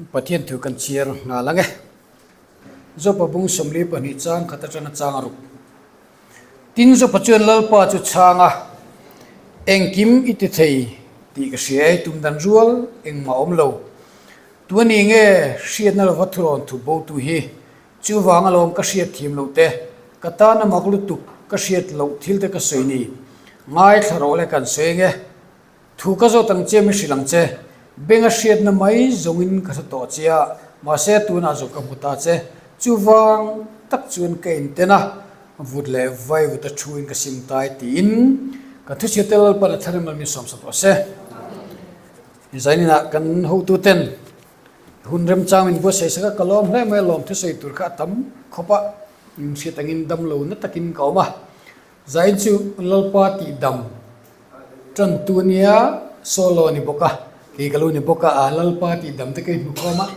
Pathian thu kan chhiar nghal ang e. Jopa bung 42 chang khat atanga chang a ruk. Tin Jopa chuan Lalpa chu chhang a, Engkim i ti thei tih ka hria e, tum dan rual engmah awm lo. Tuani nge hriatna lova thurawn thu botu hi Chuvang alawm ka hriat thiam loh te, ka tan a mak lutuk ka hriat loh thil te ka sawi ni. Ngaithla rawh le kan sawi eng e. Thu ka zawt ang che mi hrilh ang che. Beng a hriatna mai zawngin ka hre tawh che a, mahse tunah zawng ka hmu ta che. Chuvang tak chuan ka inten a, vut leh vai vut a thuin ka sim ta e tiin ka thuchhia te Lalpan a thar emaw min sawmsak rawh se. Zaninah kan hotuten Hun remchang min buatsaih sak a, ka lawm hle mai a, lawm thusawi tur kha a tam khawp a, min hriat angin dam lo na takin ka awm a. Zain chu Lalpa tih dam tantu nia solo a ni bawk a, kei ka lo ni bawk a, a Lalpa tih dam te ka inhmu khawm a,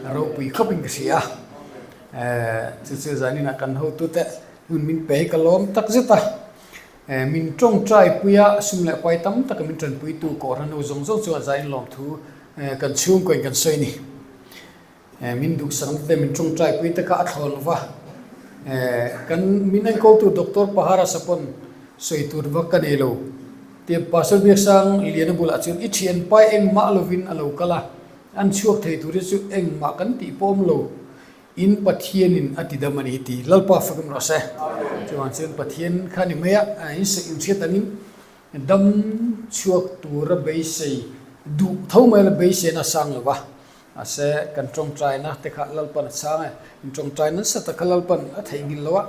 a ropui khawpin ka hria a. Chu chu zaninah kan hotute hun min pe hi ka lawm tak zet a. Min tawngtai puia sum leh pai tam taka min tanpuitu Kohhran ho zawng zawng chuan zain lawmthu kan chhungkaw in kan sawi a ni. Min duhsakna te min tawngtai pui te kha a thlawn lova, kan min enkawltu Doctor Pahara Sapon sawi tur vak ka nei lo. Tiang Pastor Biaksang Liana bulah chuan i thian pai engmah lovin a lo kal a, an chhuak thei tur hi chu engmah kan tih pawh awm lo. In Pathianin a ti dam a ni ti Lalpa fakim rawh se. Chuvang chuan Pathian kha ni mai a, in saih in hriat angin dam chhuak tura beisei duh tho mai la beiseina a sang lo va. Mahse kan tawngtaina te kha Lalpan a chhang e, in tawngtai nasa tak kha Lalpan a theihnghilh lo a,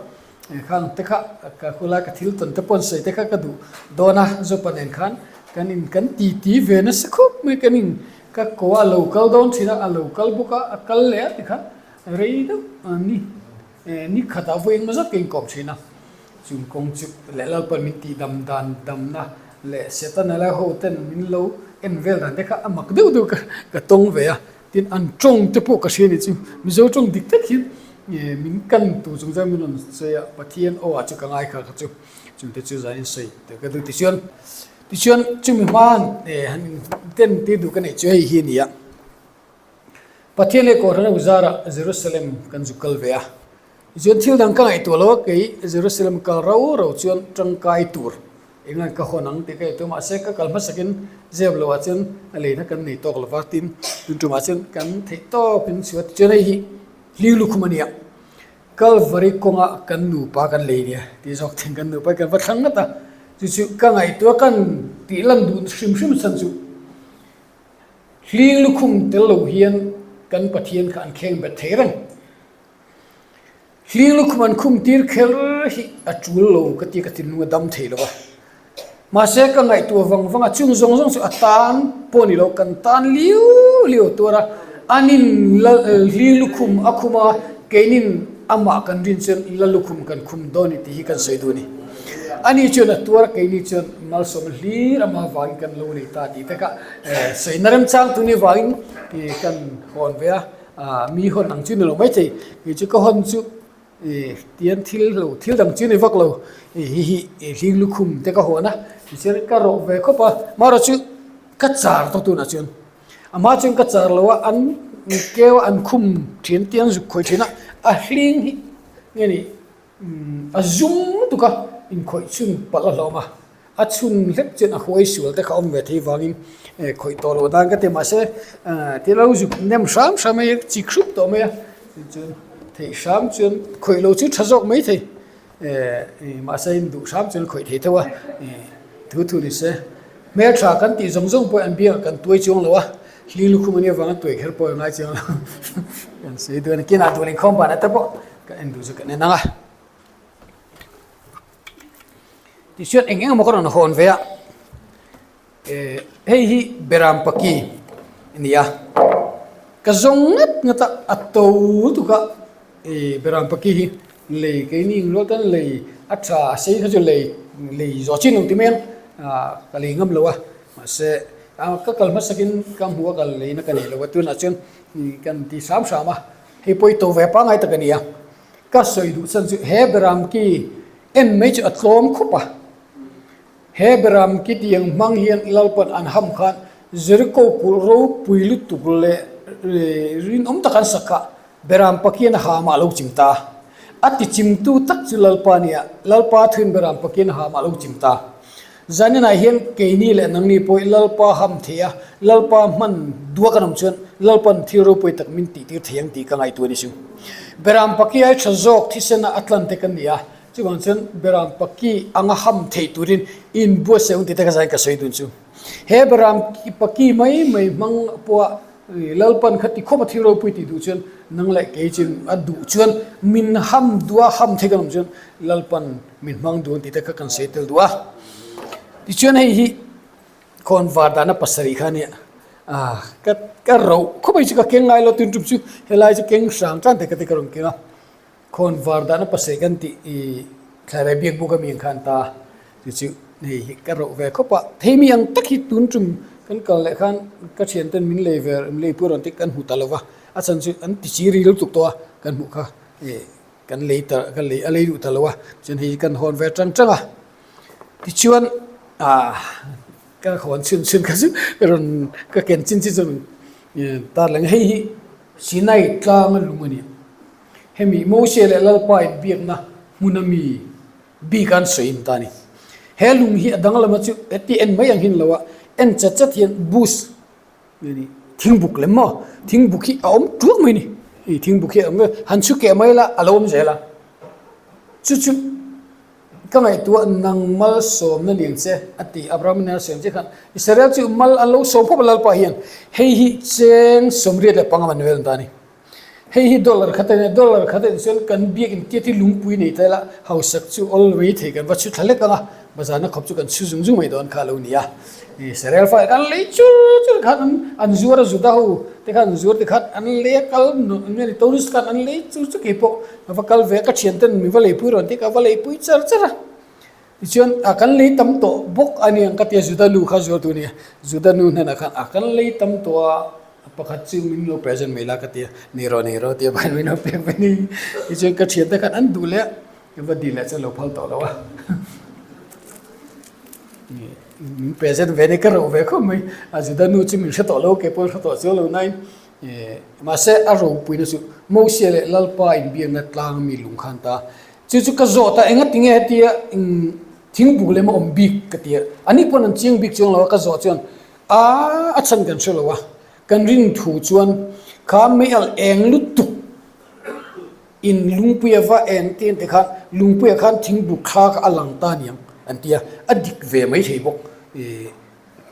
khang te kha ka khulai ka thil tawn te pawn sawi te kha ka duh dawn a, Zopa nen khan kan in kan titi ve nasa khawp mai kan in Ka ko a lo kal dawn thin a, a lo kal bawk a, a kal leh a tikha rei deuh ni ni khatah vawi engmaw zat ka inkawm thin a, chung kawng chu leh Lalpan min tih dam dan damna leh Setana lai ho ten min lo en vel dan te kha a mak deuh deuh ka ka tawng ve a, tin an tawng te pawh ka hria ni chu Mizo tawng dik tak hian min kan tur chung chuan min rawn sawi a, Pathian aw ah chu ka ngai kha kha chu chung te chu zanin sawi te ka duh tichuan. Tichuan chumi hma han inten tir duh ka neih chu hei hi a ni a, Pathian leh Kohhran ho zarah Jerusalem kan zu kal ve a, tichuan thil dang ka ngaihtuah lo a, kei Jerusalem kal rau rau chuan tangkai tur engan ka hawn ang tih ka ngaihtuah mahse ka kal hmasakin zep loh ah chuan a leina kan nei tawk lova tin tun tumah chuan kan theih tawkin chhuah tichuan hei hi hling lukhum a ni a. Kalvari kawngah kan nupa kan lei nia tih zawk thing kan nupa kan va thlang ngat a, chu chu ka ngaihtuah kan tih lan duh hrim hrim chhan chu hling lukhum tel lo hian kan Pathian kha an kheng bet thei reng. Hling lukhum an khum tir kher hi a tul lo ka ti ka thinlung a dam thei lo a. Mahse ka ngaihtuah vang vang a, chung zawng zawng chu a tan pawh ni lo, kan tan liu liu tuar a, an in la hli lukhum a khum a, keinin amah kan rin chuan la lukhum kan khum dawn i tih hi kan sawi duh a ni. Ani chuan a tuar a, keini chuan malsawm hlir amah vangin kan lo nei ta tih te kha sawina remchang tuni vangin kan hawn ve a, mi hawn ang chu ni lo maithei, kei chu ka hawn chu I tian thil lo thil dang chu ni vak lo i hi hi i hling lukhum te ka hawn a tichuan ka rawh ve khawp a marawh chu ka char tawh tunah chuan a hma chuan ka char lo a an keu a an khum thin tiang zuk khawih thin a a hling hi nge ni a zum lutuk a inkhawih chhun palh a hlawm a. A chhun hlek chuan a huai sual te kha awm ve thei vangin khawih tawh loh dan ka ti mahse ti lo zuk nem hram hram mai a chik hrup tawh mai a chuan theih hram chuan khawih lo chu tha zawk mai thei mahse in duh hram chuan khawih thei tho a thu thu ni se hmeltha kan tih zawng zawng pawh an biakah kan tuai chuang lo a hling lukhum ania vanga tuai kher pawh a ngai chiang lo kan sawi duan a kinah duan inkhawm banah te pawh kan en duh chu kan en ang a. Tichuan eng eng emaw ka rawn hawn ve a, eh hei hi Beram Paki a ni a, ka zawng ngat ngat a, a to lutuk a, eh Beram Paki hi lei keini eng rual tan lei a tha a sei kha chu lei lei zawh chin lo ti mai ang, ah ka lei ngam lo a, mahse ka kal hmasakin ka hmu a ka leina ka nei lo a, tunah chuan kan ti hram hram a, hei pawh i to ve pangngai tak a ni a. Ka sawi duh chhan chu he beram ki en mai chu a tlawm khawp a. He beram ki tiang hmang hian Lalpan an ham khan Jericho kulh ropui lutuk leh rinawm tak an sak kha Beram Pakian a hamah a lo chim ta. A ti chimtu tak chu Lalpa a ni a, Lalpa thuin Beram Pakian a hamah a lo chim ta. Zaninah hian keini leh nangni pawh Lalpa ham thei a, Lalpa hman duak an awm chuan Lalpa'n thil ropui tak min tihtir thei ang tih ka ngaihtuah a ni chu. Beram Paki ai tha zawk thisena a tlan te kan ni a, chuvang chuan Beram Paki anga ham theih turin inbuatsaih ang tih te ka zain ka sawi dun chu. He Beram Paki mai mai hmang pawha Lalpa'n kha ti khawp a thil ropui tih duh chuan nang leh kei chu a duh chuan min ham duh a, ham thei kan awm chuan Lalpa'n min hmang duh ang tih te kha kan sawi tel duh a. Tichuan hei hi khawn var dahna pasarih kha a nia, ah ka ka roh khawp mai chu ka keng ngai lo tun tum chu helai chu keng hrang tan te ka ti ka rawn keng a. Khawn var dahna pasarih kan tih i thlailai biak buk ami ang khan ta chu chu hei hi ka roh ve khawp a, thei mi ang tak hi tun tum kan kal leh khan ka thian ten min lei ve min lei pui rawn tih kan hmu ta lo va, a chhan chu an ti chi ri lutuk tawh a kan hmuh kha ih kan lei ta ka lei a lei duh ta lo a, chuan hei hi kan hawn ve tang tang a, tichuan ah ka hawn chhun chhun kha chu ka rawn ka ken chin chin chu tar lang hei hi Sinai tlanga lung a ni. Hemi Mose leh Lalpa inbiakna hmuna mi bik an sawi in ta a ni. He lung hi a danglama chu heti en mai ang hin lo a, en chat chat hian bush nge ni thingbuk lem maw? Thingbuk hi a awm tuak mai a ni. Hei thingbuk hi a awm han chhu keh mai la a lo awm zel a. Chu chu ka ngaihtuah nang malsawmna lian che a ti Abraham in a sawi ang che khan Israel chu mal an lo sawm khawp a Lalpa hian hei hi cheng 75 man vel an ta a ni. Hei hi dollar khat a nia, dollar khat a nih chuan kan biak intiat hi lungpui nei ta ila hausak chu awl mai thei kan va chhu thla lek ang a, bazarna khawp chu kan chhu zung zung mai dawn kha a lo ni a. Israel fa khan lei chur chur khan an an zuar a Juda ho te khan an zuar te khan an lei a kal nge ni tourist khan an lei chur chur keipawh ka va kal ve a ka thian ten min va leipui rawn ti ka va leipui char char a. Tichuan a kan lei tam tawh bawk a ni ang ka ti a, Juda nu kha zuar tu a ni a, Juda nu hnenah khan a kan lei tam tawh a, pakhat chu min lo present mai la ka ti a, nei rawh nei rawh tia pahin min lo pek ve ni. Tichuan ka thiante khan an duh leh a, ka va dil leh chuan lo phal tawh lo a, min present ve ni ka roh ve khawp mai, a Juda nu chu min hre tawh lo, keipawh hre tawh chuang lo nain mahse a ropuina chu Mosia leh Lalpa inbiakna tlang mi lung khan ta. Chu chu ka zawt a, enga tinge hetia thingbuk lem a awm bik ka ti a, ani pawn an chiang bik chuang lo a, ka zawh chuan a a chhan kan hre lo a, kan rin thu chuan kha meialh eng lutuk in lungpuia va eng te te khan lungpuia khan thingbuk thla kha a lang ta aniang an ti a, a dik ve mai thei bawk ih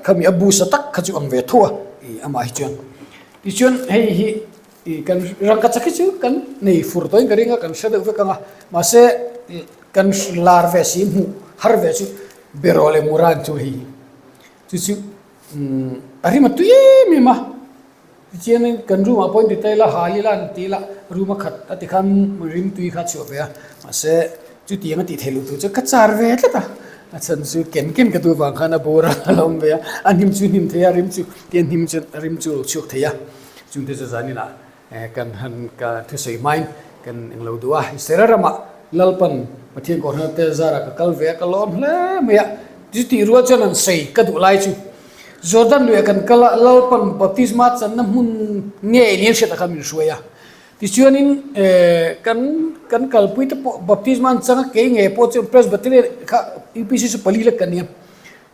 khami a bu sa tak kha chu ang ve tho a ih amah hi chuan tichuan hei hi Ih kan rangkachak hi chu kan nei fur tawhin ka ring a, kan hre deuh vek ang a, mahse kan lar ve si hmuh har ve chu beraw leh muran chu hei hi chu chu a rim a tui em em a, tichuanin kan room ah pawh in ti ta ila hal ila an ti ila room a khat a ti khan rim tui kha a chhuah ve a, mahse chutiang a tih theih loh tur chu ka char ve tlat a, a chhan chu ken ken ka duh vang khan a bur a lo awm ve a, a hnim chu hnim thei a rim chu tiang hnim chuan a rim chu a lo chhuak thei a. Chungte chu zaninah kan han ka thusawi hmain kan englo duh a, Israel ramah Lalpan Pathian Kohhran te zarah ka kal ve a, ka lawm hle mai a, chutih rual chuan an sawi ka duh lai chu Jordan luiah kan kal a, Lalpan baptisma channa hmun ngei niin hriatah khan min hruai a, tichuanin kan kan kalpui te pawh baptisma an chang a, kei ngei pawh chu Presbyterian kha UPC chu pali lek kan ni a.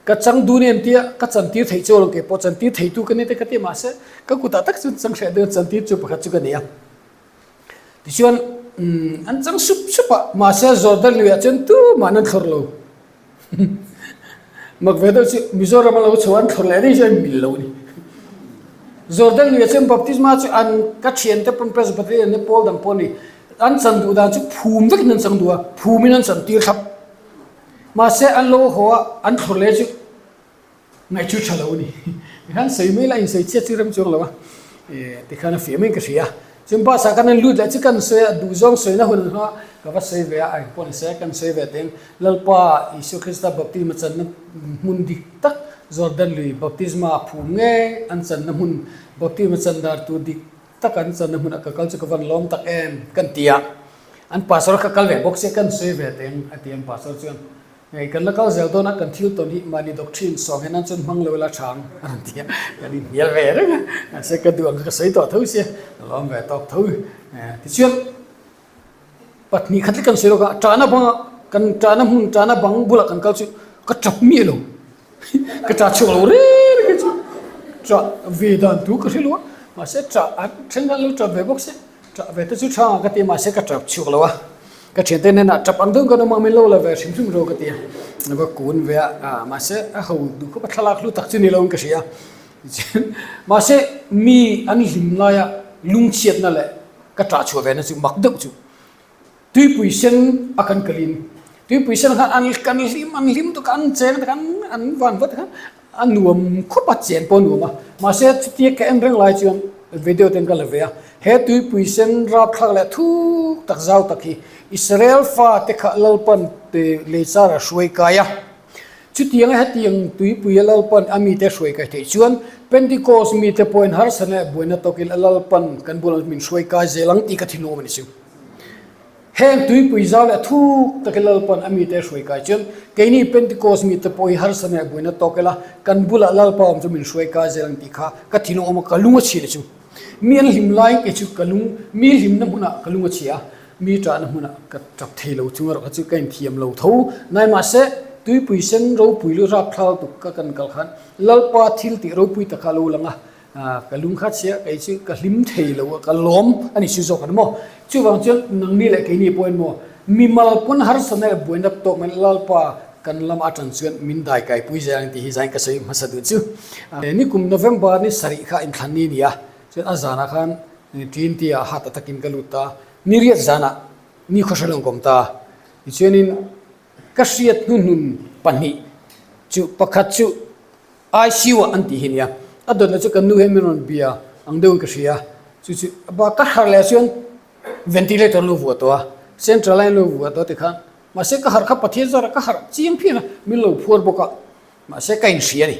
Ka chang dun em tia ka chantir theih chu alawm kei pawh chantir theitu ka ni te ka ti mahse ka kutah tak chuan chang hreh deuh chantir chu pakhat chu ka nei a. Tichuan an chang sup sup a mahse Jordan luiah chuan tumah an thlawr lo. Mak ve deuh chu Mizoram a lo chho an thlawr leh daih chu a inmil lo a ni. Jordan luiah chuan baptisma chu an ka thiante pawn Presbyterian te pawl dang pawh a ni an chan duh dan chu phum vekin an chang duh a phumin an chantir thlap. Mahse an lo haw a, an thlawr leh chu ngaih chu tha lo a ni. Tikhan sawi mai la, insawi chiat chu rem chuang lo a, tikhan a fiah maiin ka hria. Chuan bus ah khan an lut leh chu kan sawi a, duhzawng sawina hun an hmang a, ka va sawi ve a, a engpawh ni se kan sawi ve teng. Lalpa Isua Krista baptisma channa hmun dik tak, Jordan lui baptisma phum ngei an channa hmun, baptisma chan dar tur dik tak an channa hmunah ka kal chu ka van lawm tak em kan ti a, an pastor kha kal ve bawk se kan sawi ve teng a ti an pastor chuan. Hei kan la kal zel dawn a, kan thil tawn hi mahni doctrine sawng hian an chuan hmang lo ila tha ang a rawn ti a, kan inhnial ve reng a, mahse ka duh ang kha ka sawi tawh tho sia, ka lawm ve tawk tho. Tichuan pahnih khat lek kan sawi lawk a, ṭahna banga kan ṭahna hmun ṭahna bang bulah kan kal chu ka ṭap miah lo, ka ṭah chhuak lo reng reng chu ṭah ve dan tur ka hre lo a, mahse ṭah an then khan lo ṭap ve bawk se, ṭah ve te chu ṭha ang ka ti a, mahse ka ṭap chhuak lo a. Ka thiante hnenah tap ang deuh kan awm a, min lo la ve hrim hrim ro ka ti a, a va kun ve a, ah mahse a ho duh khawp a, thlalak hlu tak chu ni lo in ka hria a, tichuan mahse mi an hlim laia lungchhiatna leh ka ṭah chhuah ve na chu mak deuh chu tuipui sen a kan kalin tuipui sen khan an kan hlim an hlim tuk a, an cheng tuk a, an van vat khan A nuam khawp a, chen pawh a nuam a. Mahse, chutia ka en reng lai chuan video ten ka la ve a. He tuipui sen rapthlak leh thuk tak zau tak hi Israel fate kha Lalpan leichar a hruai kai a. Chutianga hetiang tuipuia Lalpan a mite hruai kai theih chuan Pentecost mite pawhin harsatna leh buaina tawkin Lalpan kan bulah min hruai kai zel ang tih ka thinawm a ni chu. Heng tuipui zau leh thuk takin Lalpa'n a mite a hruai kai chuan keini Pentecost mite pawh hi harsa leh buaina tawk ila kan bulah Lalpa awm chu min hruai kai zel ang tih kha ka thinlung awm a, ka lung a chhia chu. Mi an hlim laiin kei chu ka lung, mi hlimna hmunah ka lung a chhia a, mi ṭahna hmunah ka ṭap thei lo chung erawh kha chu ka inthiam lo tho. Nai mahse, tuipui sen ropui lu rapthla lutuk ka kan kal khan Lalpa thil tih ropui tak kha a lo lang a, Ka lung kha chhia kei chu ka hlim thei lo a, ka lawm a ni chu zawk an maw? Chuvang chuan nangni leh keini pawhin maw mimal pawn harsatna leh buaina tawk mai Lalpa kan lama atan chuan min dai kaipui zel ang tih hi zain ka sawi hmasa duh chu. Nikum November ni sarih kha inthlan ni a ni a, chuan a zanah khan Trinity ah hat atakin ka lut ta, ni riat zanah ni khawhre lawng ka awm ta. Tichuanin ka hriat hnuhnun pahnih chu pakhat chu ICU ah an tih hi nia. A dawtna chu kan nu hian min rawn bia ang deuhin ka hria. Chu chu ba ka harh leh chuan ventilator an lo vuah tawh a, central line an lo vuah tawh tikhan mahse ka harh kha Pathian zarah ka harh chiang phian a, min lo phuar bawk a, mahse ka inhria a ni.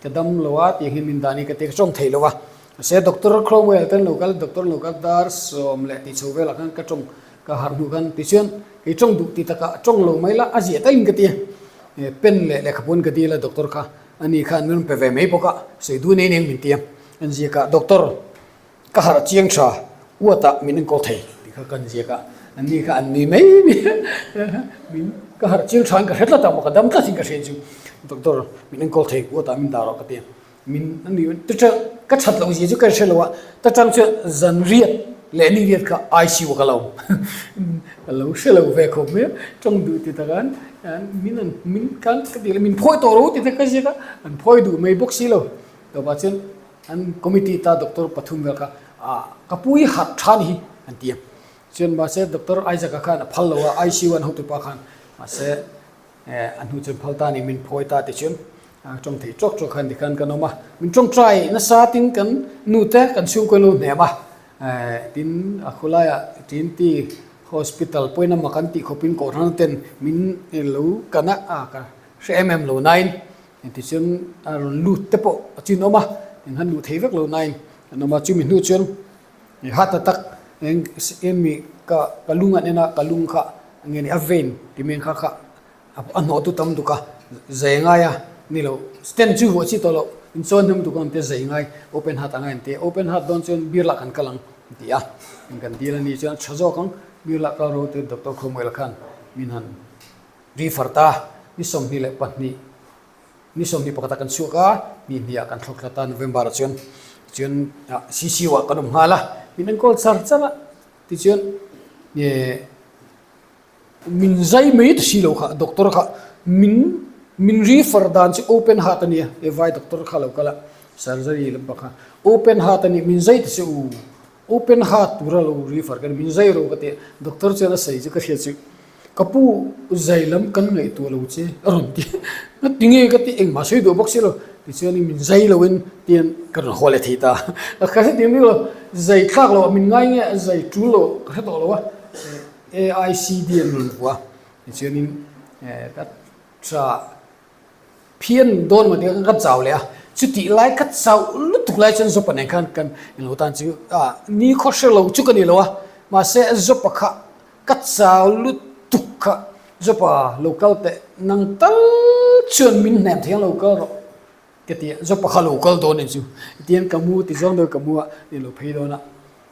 Ka dam lo a tih ang hian min dah a ni ka ti a, ka tawng thei lo a. Mahse Doctor Cromwell te an lo kal, Doctor an lo kal dar sawm leh tih chho velah khan ka tawng ka harh hnu khan tichuan kei tawng duh ti takah tawng lo mai la a ziah talin ka ti a. Pen leh lehkhapuan ka dil a doctor kha ani khan min rawn pe ve mai bawk a, sawi duh nei neng min ti a, an ziak a, doctor ka harh chiang tha uat ah min enkawl thei tih kha kan ziak a, ani kha an nui mai mai a, min ka harh chiang tha in ka hre tlat a maw ka dam tlat in ka hria chu doctor min enkawl thei uat ah min dah rawh ka ti a. Min a ni ta tang ka that loh zia chu ka hre lo a, ta tang chuan zan riat leh ni riat kha ICU ah ka lo awm ka lo hre lo ve khawp mai a, tawng duh ti tak an min an min kan ka tih leh min phawi tawh lo ti te ka ziak a, an phawi duh mai bawk si lo, tawpah chuan an committee ta doctor pathum vel kha ah ka pu hi harh tha ni hi an ti a, chuan mahse doctor Isaac-a khan a phal lo a ICU an hotupa khan mahse A hnu chuan phal ta ni min phawi ta ti chuan tawng thei tawk tawk khan tikhan kan awm a, min tawngtai nasa tin kan nu te kan chhungkaw lo hnem a, tin a khawlaiah Trinity Hospital pawhin a mak an tih khawpin kohhran ten min lo kan a, ka hre em em lo nain tichuan a rawn lut te pawh a chin awm a, tin han luh thei vek lo nain kan awm a, chumi hnu chuan Heart attack eng emi ka ka lung an en a ka lung kha nge ni a vein ti men kha kha a hnawh tu tam duk a zai ngai a ni lo stent chu vuah chi tawh loh in chawn hnam duk ang te zai ngai open heart a ngai an ti a open heart dawn chuan beer lah kan kal ang an ti a kan dil a ni chuan a tha zawk ang beer lah kal ro te doctor Khawmuel khan min han refer ta ni 22. Ni 21 ah kan chhuak a, ni hnih ah kan thlawk thla ta November ah chuan tichuan CCU ah kan awm nghal a, min enkawl char char a, tichuan min zai mai ta si lo kha doctor kha min min refer dan chu open heart a nia, he vai doctor kha lo kal a surgery lampang kha open heart a nia min zai ta si u open heart tura lo refer ka ni min zai ro ka ti a, doctor chuan a sawi chu ka hriat chu. Ka pu zai lam kan ngaihtuah lo che a rawn ti a, tinge ka ti engmah sawi duh bawk si lo tichuan min zai lo in tian ka rawn haw leh thei ta a, ka hre tih miah lo zai thlak loh ah min ngai nge zai tul loh ka hre tawh lo a, AICD an rawn vuah a tichuanin ka tha Phian dawn maw tia ka chau leh a, chutih lai ka chauh lutuk lai chuan Zopa nen khan kan inlo tan chu ah ni khaw hre lo chu ka ni lo a, mahse Zopa kha ka chau lutuk kha. Jopa lo kal teh, nang tal chuan min hnem thei ang lo kal rawh ka ti a, Jopa kha lo kal dawn anih chu tihian ka mu ti zawng deuh ka mu a, ni lo phei dawn a.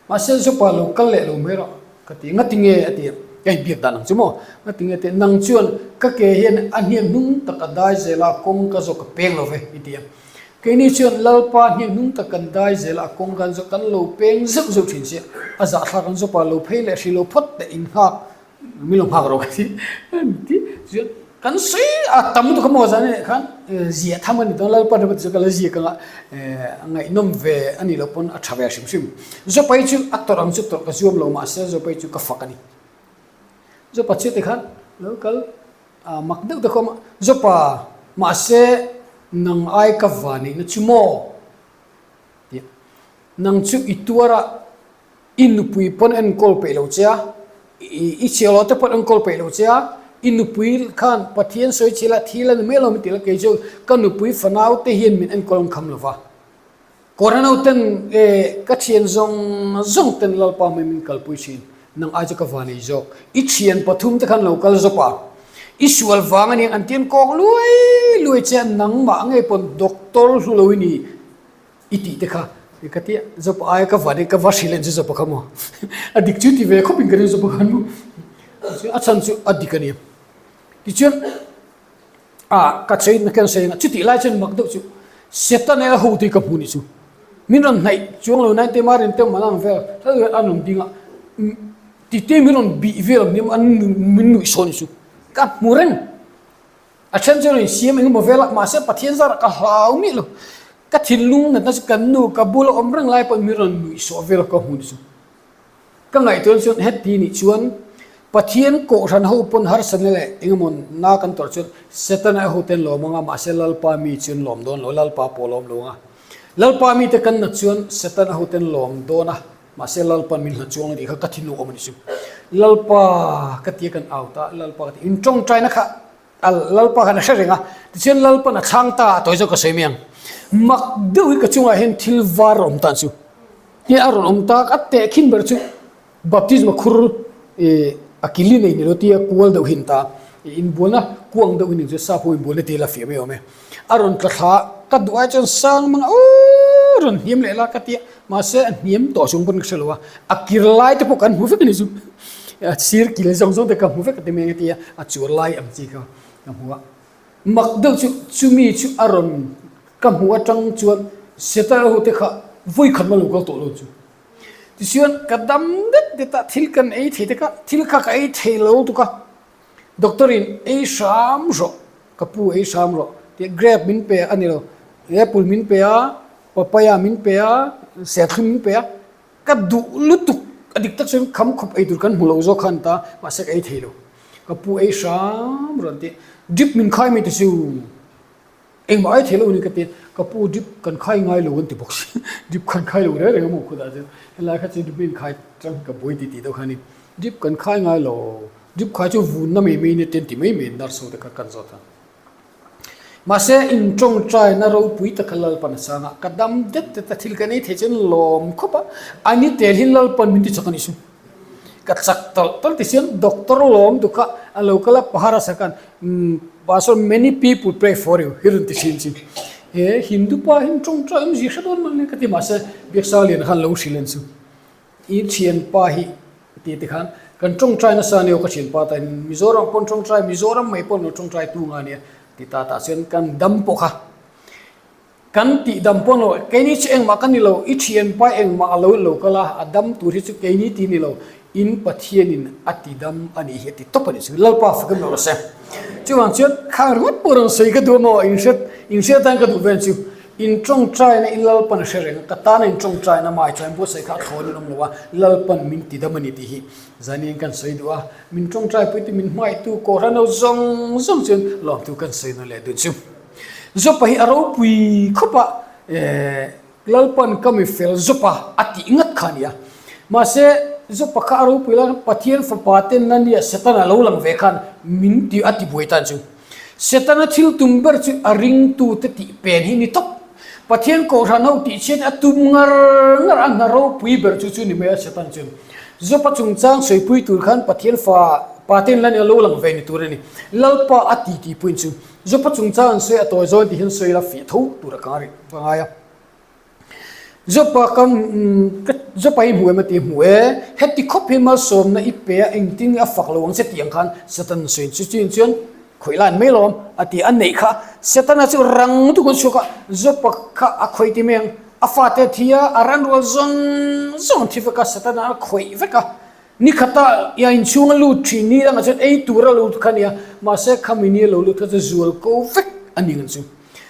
Mahse Jopa lo kal leh lo mai rawh ka ti a, ngati nge a ti a, ka inbiak dan ang chu maw, ngati nge teh nang chuan ka ke hian a hniak hnung tak a dai zel a, kawng ka zawk ka peng lo ve i ti a. Keini chuan Lalpa hniak hnung tak kan dai zel a, kawng kan zawk kan lo peng zeuh zeuh thin sia, a zahthlak an Jopa lo phei leh hrih lo phawt teh innghak Min lo nghak rawh ka ti ti chuan kan sawi a tam lutuk a maw zan leh khan ziah tham a ni dawn Lalpa ringawt chu ka la ziak anga a ngaihnawm ve a nih loh pawn a tha ve hrim hrim. Zopai chu a tawrh ang chu tawrh ka zuam lo mahse Zopai chu ka fak a ni. Zopa chu tikhan lo kal a mak deuh te khawm a Zopa mahse nang ai ka vanihna chu maw tih nang chu i tuar a I nupui pawn enkawl peih lo che a, i chhiahhlawh te pawn enkawl peih lo che a, i nupui khan Pathian sawi chhil a, thil a ni mai lo min ti la, kei chu ka nupui fanau te hian min enkawl an kham lo va. Kawrhano ten ka thian zawng zawng ten Lalpa mai min kalpui thin, nang ai chu ka van ei zawk. I thian pathum te khan lo kal zawp a, i sual vang a nia an tian kawk luai luai che a, nangmah ngei pawn doctor hlu lo i ni. I tih te kha ka tia zawpa aia ka van i ka va hrilh en chu zawpa kha maw a dik chu ti ve khawp in ka ring zawpa khan maw a chhan chu a dik a ni tichuan a ka chain na ken sawi chutih lai chuan mak deuh chu Satan a ho tih ka hmu ni chu min rawn hnaih chuang lo nai te ma rin te malang vel an rawn ding a tite min rawn bih vel ang an min nuih sawn chu ka hmu reng. A then chuan insiam engemaw vel a, mahse Pathian zarah ka hlau miah lo. Ka thinlung natna chu kan nu ka bula awm reng lai pawhin min rawn nuih sawh vel a ka hmu ni chu. Ka ngaihtuahna chuan heti nih chuan Pathian kohhran ho pawn harsatna leh engemaw na kan tawrh chuan Setana ho te an lawm ang a, mahse Lalpa mi chu an lawm dawn lo, Lalpa pawh a lawm lo ang a. Lalpa mite kan nat chuan Setana ho te an lawm dawn a, mahse Lalpa'n min hla chuang a tih kha ka thinlung awm a ni chu. Lalpa ka tia kan au ta, Lalpa ka ti, in tawngtaina kha A Lalpa khan a hre reng a, tichuan Lalpan a chhang ta a tawi zawk ka sawi mai ang. Mak deuh hi ka chungah hian thil var a awm tan chu. Hei a rawn awm tak a tehkhin ber chu baptisma khur ih a kili nei ni lo tia kual deuh hi an ta. Ih inbualna kuang deuh hi ni chu sap ho inbualna tia la fiah mai awm e. A rawn tla thla a, ka duh ai chuan sang mang a aww rawn hniam leh la ka tia mahse a hniam tawh chung pawn ka hre lo a, a kir lai te pawh kan hmu vek a ni chu. A sir kil zawng zawng te ka hmu vek a ti mai ang a ti a, a chuar lai ang chi kha ka hmu a. Mak deuh chu chumi chu a rawn ka hmu atang chuan Setana ho te kha vawi khat ma lo kal tawh lo chu. Tichuan ka dam det det a, thil kan ei thei te kha, thil kha ka ei thei lo tuk a, doctor in ei hram rawh, ka pu ei hram rawh tih grape min pe a ni lo, apple min pe a, papaya min pe a, serthlum min pe a. Ka duh lutuk a dik tak chuan kham khawp ei tur kan hmu lo zawk khan ta mahse ka ei thei lo. Ka pu ei hram rawn ti drip min khai mai te chu engmah ei thei lo ni ka ti a, ka pu drip kan khai ngai lo an ti bawk si drip kan khai lo reng reng a maw khutah chuan helai kha chu drip in khai tang ka buai ti tih deuh kha a ni drip kan khai ngai lo drip khai chu vunna mai mai nia te an ti mai mai nurse ho te kha kan zawt a. Mahse, in tawngtaina ropui tak kha Lalpan a chang a, ka dam det det a, thil kan ei thei chuan lawm khawp a, a ni tel hi Lalpan min ti chak a nih chu. Ka chak tawlh tawlh ti chuan doctor lawm duk kha a lo kal a, pahar a sak a, umm Pastor many people pray for you hi rawn ti thin chu. He Hindu pa hi tawngtai awmzia hre dawn mang le ka ti mahse Biaksang Liana khan lo hrilh en chu. I thianpa hi tih te khan kan tawngtai nasa ania ka thianpa ta in Mizoram pawn tawngtai Mizoram mai pawn lo tawngtai tu nga ania ti ta tah chuan kan dam pawh kha kan tih dam pawh lo keini chu engmah ka ni lo i thianpa engmah a lo lo kal a a dam tur hi chu keini ti ni lo in Pathian in a ti dam a nih hi a ti tawp a nih chu Lalpa fak em lo se chuvang chuan khang ringawt pawh rawn sawi ka duh amaw inhriat inhriat tan ka duh vel chu In tawngtaina in Lalpan a hre reng a, ka tana in tawngtaina mai chuan buatsaih kha a thlawn in awm lo a, Lalpan min ti dam a ni tih hi Zaniin kan sawi duh a, min tawngtaipui tu min hmaitu Kohhran ho zawng zawng chuan lawmtu kan sawi nawn leh dun chu. Jopa hi a ropui khawp a, eh Lalpan ka mi fel Jopa a tih ngat kha a ni a, mahse Jopa kha a ropui lai khan Pathian fapa ten na nia Setana lo lang ve khan min ti a ti buai tan chu. Setana thil tum ber chu a ringtute tih pen hi ni tawp. Pathian Kohhran ho tih chhiat a tum ngar ngar a, hna ropui ber chu chu ni mai a Setan chuan. Jopa chungchang sawipui tur khan Pathian fa Paten lan i a lo lang ve ni tur a ni. Lalpa a ti tih pawhin chu Jopa chungchang an sawi a tawi zawn tih hian sawi la fiah tho tur a ka ngai a. Jopa ka Jopa hi hmu em a ti hmu e, heti khawp hi malsawmna i pe a engtin nge a fak lo ang che tih ang khan Satan sawi chu chuin chuan khawih lai an mai lo ang a ti a neih kha Setana chu rang lutuk an chhuak a, Jopa kha a khawih ti mai ang, a fate a thi a, a ran rual zawng zawng an thi vek a, Setana a khawih vek a, ni khata ia inchhung a lut thin ni dangah chuan ei tur a lut kha nia, mahse khami ni a lo lut kha chu zual ko vek a ni ang chu.